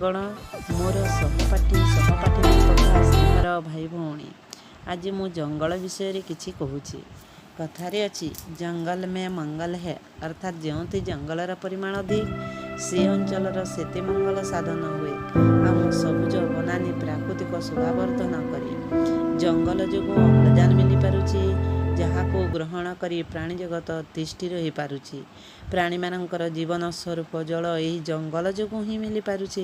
ଗୁରୁଜନଗଣ, ମୋର ସହପାଠୀ ସହପାଠିନୀ ତଥା ସ୍ନେହର ଭାଇ ଭଉଣୀ, ଆଜି ମୁଁ ଜଙ୍ଗଲ ବିଷୟରେ କିଛି କହୁଛି। କଥାରେ ଅଛି, ଜଙ୍ଗଲ ମେ ମଙ୍ଗଲ ହେ। ଅର୍ଥାତ୍ ଯେଉଁଠି ଜଙ୍ଗଲର ପରିମାଣ ଅଧିକ, ସେ ଅଞ୍ଚଳର ସେତେ ମଙ୍ଗଳ ସାଧନ ହୁଏ। ଆମ ସବୁଜ ବନାନୀ ପ୍ରାକୃତିକ ଶୋଭାବର୍ଦ୍ଧନ କରେ। ଜଙ୍ଗଲ ଯୋଗୁଁ ଅମ୍ଳଜାନ ମିଳିପାରୁଛି, ଯାହାକୁ ଗ୍ରହଣ କରି ପ୍ରାଣୀ ଜଗତ ତିଷ୍ଠି ରହିପାରୁଛି। ପ୍ରାଣୀମାନଙ୍କର ଜୀବନ ସ୍ୱରୂପ ଜଳ ଏହି ଜଙ୍ଗଲ ଯୋଗୁଁ ହିଁ ମିଳିପାରୁଛି,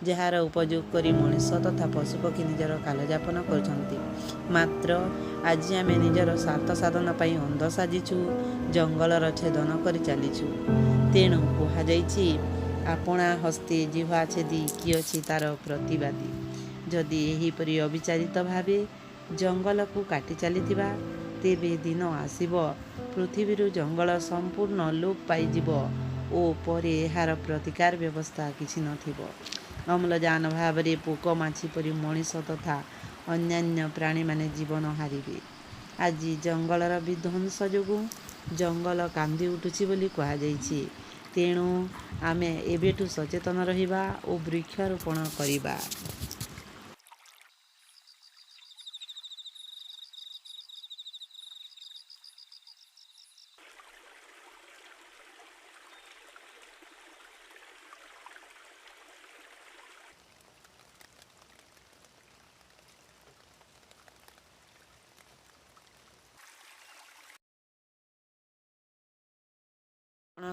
ଯାହାର ଉପଯୋଗ କରି ମଣିଷ ତଥା ପଶୁପକ୍ଷୀ ନିଜର କାଳଯାପନ କରୁଛନ୍ତି। ମାତ୍ର ଆଜି ଆମେ ନିଜର ସ୍ୱାର୍ଥ ସାଧନ ପାଇଁ ଅନ୍ଧ ସାଜିଛୁ, ଜଙ୍ଗଲର ଛେଦନ କରି ଚାଲିଛୁ। ତେଣୁ କୁହାଯାଇଛି, ଆପଣା ହସ୍ତେ ଜିହ୍ୱା ଛେଦି କି ଅଛି ତାର ପ୍ରତିବାଦୀ। ଯଦି ଏହିପରି ଅବିଚାରିତ ଭାବେ ଜଙ୍ଗଲକୁ କାଟି ଚାଲିଥିବା, ତେବେ ଦିନ ଆସିବ ପୃଥିବୀରୁ ଜଙ୍ଗଲ ସମ୍ପୂର୍ଣ୍ଣ ଲୋପ ପାଇଯିବ ଓ ପରେ ଏହାର ପ୍ରତିକାର ବ୍ୟବସ୍ଥା କିଛି ନଥିବ। ଅମ୍ଳଜାନ ଭାବରେ ପୋକ ମାଛି ପରି ମଣିଷ ତଥା ଅନ୍ୟାନ୍ୟ ପ୍ରାଣୀମାନେ ଜୀବନ ହାରିବେ। ଆଜି ଜଙ୍ଗଲର ବିଧ୍ୱଂସ ଯୋଗୁଁ ଜଙ୍ଗଲ କାନ୍ଦି ଉଠୁଛି ବୋଲି କୁହାଯାଇଛି। ତେଣୁ ଆମେ ଏବେଠୁ ସଚେତନ ରହିବା ଓ ବୃକ୍ଷରୋପଣ କରିବା।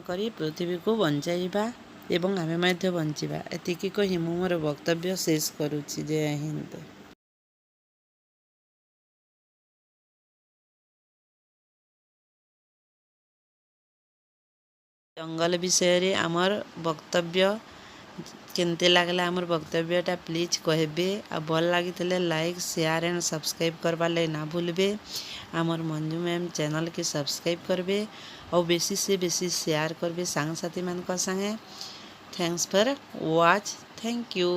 କରି ପୃଥିବୀକୁ ବଞ୍ଚାଇବା ଏବଂ ଆମେ ମଧ୍ୟ ବଞ୍ଚିବା। ଏତିକି କହି ମୁଁ ମୋର ବକ୍ତବ୍ୟ ଶେଷ କରୁଛି। ଜୟ ହିନ୍ଦ। ଜଙ୍ଗଲ ବିଷୟରେ ଆମର୍ ବକ୍ତବ୍ୟ କେମିତି ଲାଗିଲା, ଆମର୍ ବକ୍ତବ୍ୟଟା ପ୍ଲିଜ୍ କହିବେ। ଆଉ ଭଲ୍ ଲାଗିଥିଲେ ଲାଇକ୍, ସେୟାର ଆଣ୍ଡ ସବସ୍କ୍ରାଇବ୍ କରବାର୍ ଲାଗି ନା ଭୁଲବେ। ଆମର୍ ମଞ୍ଜୁ ମ୍ୟାମ୍ ଚ୍ୟାନେଲ୍କେ ସବସ୍କ୍ରାଇବ୍ କରିବେ ଆଉ ବେଶୀ ସେ ବେଶୀ ସେୟାର କରିବେ ସାଙ୍ଗସାଥିମାନଙ୍କ ସାଙ୍ଗେ। Thanks for watch. Thank you.